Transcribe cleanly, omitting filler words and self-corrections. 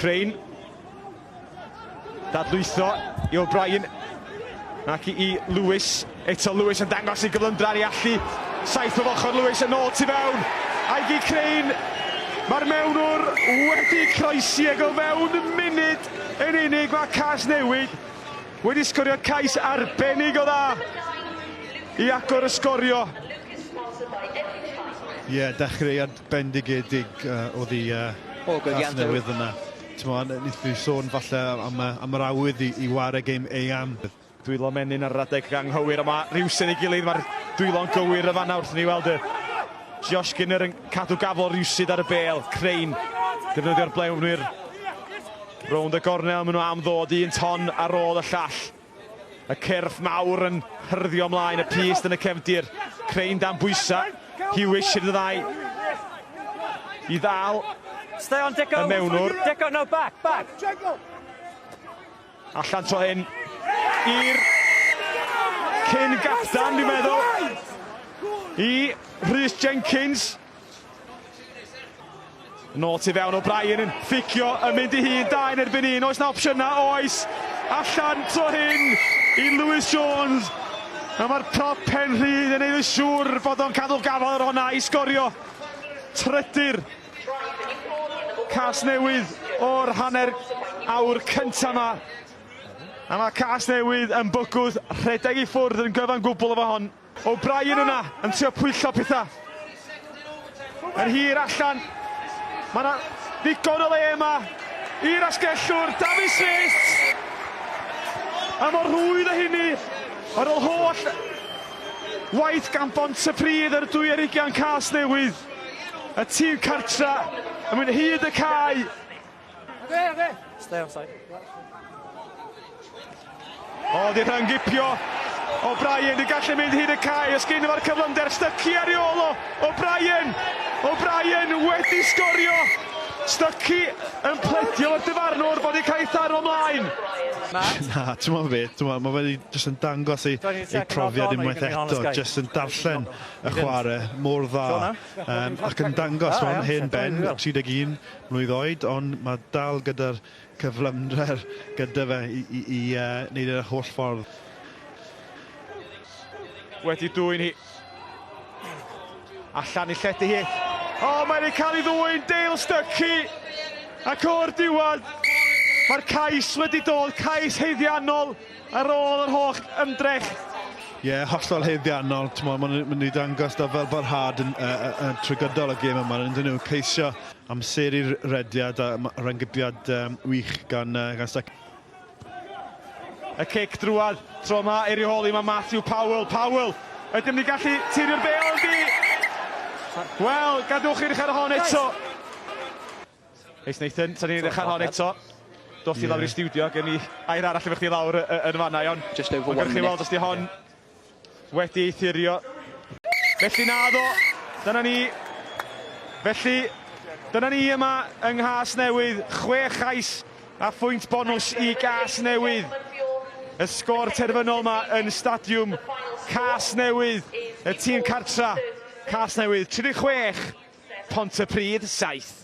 Crane. Dadlwytho i O'Brien ac i Lewis. Eto Lewis yn dangos ei gyflymdra ar ei allu. Saith o ochr Lewis yn ôl tu fewn. Aigi Crane. Mae'r mewnwr wedi croesi ag o fewn munud yn unig mae Casnewydd wedi sgorio cais arbennig o dda i agor y sgorio. Ie, yeah, dechreuad bendigedig oddi Casnewydd yna. T'mo', wnaethon ni sôn falle am, am yr awydd i, i ware gêm eang. Dwylo menyn ar yr adeg anghywir, a mae rhywsut ei gilydd, mae'r dwylo'n gywir y fanna wrth ni weld y Josh Skinner yn cadw gafel rhywsut ar y bêl. Crane, defnyddio'r blewnwyr rownd y gornel, maen nhw am ddod un ton ar ôl y llall. Y cyrff mawr yn hyrddio ymlaen, y pyst yn y cefndir. Crane dan bwysa, Hewish yn y ddau. I ddal Stay on, Dicko. y mewnwr. Dicko, no, back, back. Allan tro hyn i'r cyn gaptan, dwi'n meddwl, i Rhys Jenkins. Nôl tu fewn O'Brien yn fficio yn mynd i hun, dau yn erbyn un, oes na opsiynau? Oes! Allan tro hyn i Lewis Jones. A mae'r prop pen rhydd yn ei yn siŵr bod o'n cadw gafael ar honna i sgorio. Trydyr Casnewydd o'r hanner awr cynta yma. A mae Casnewydd yn bygwth rhedeg i ffwrdd yn gyfan gwbl efo hon. O'Brien yna yn trio pwyllo pethau. Yn hir allan. Mae yna ddigon o le yma i'r asgellwr, David Smith. A mor rhwydd â hynny, ar ôl holl waith gan Bontypridd yr 22 Casnewydd. Y tîm cartra yn mynd hyd y cae. Okay, okay. Stay on side. O, di rhyngipio. O'Brien di gallu mynd hyd y cae. Os gen efo'r cyflymder, Stuckey ar ei ôl o. O'Brien! O'Brien wedi sgorio! Stuckey yn pledio o'r dyfarnwr bod ei cael ei tharo ymlaen. Na, ti'n meddwl beth, ti'n meddwl, mae wedi jyst yn dangos ei, ei profiad unwaith eto, jyst yn darllen y chwarae mor dda, um, ac yn dangos, mae'n hen ben, 31 mlwydd oed, ond mae dal gyda'r cyflymder gyda fe i, i, i uh, wneud e'r holl ffordd. Wedi dwyn hi. Allan i lledu hi. O, oh, mae'n ei cael ei ddwyn, Dale Stuckey! Ac o'r diwedd, mae'r cais wedi dod, cais haeddiannol ar ôl yr holl ymdrech. Ie, yeah, hollol haeddiannol. Maen nhw'n mynd i dangos da fel barhad yn, uh, uh, trwy gydol y gêm yma. Yn nhw ceisio amseru'r rediad a rhyng-gypiad um, wych gan, uh, gan Stuckey. Y cic drwad, tro yma i'r rheoli mae Matthew Powell. Powell, ydym ni gallu tirio'r bêl yndi? Wel, gadwch i'r ar hon eto. Rhys Nathan, sa'n ni'n edrych ar hon eto. Dos i lawr i'r stiwdio, gen i air arall efo chdi lawr yn fanna, iawn. Just over one minute. Chi weld os di hon wedi ei thurio. Felly naddo, dyna ni. Felly, dyna ni yma yng Nghasnewydd, chwe chais a phwynt bonws i Gasnewydd. Y sgôr terfynol yma yn stadiwm Casnewydd, y tîm cartra, Casnewydd 36, Pontypridd 7.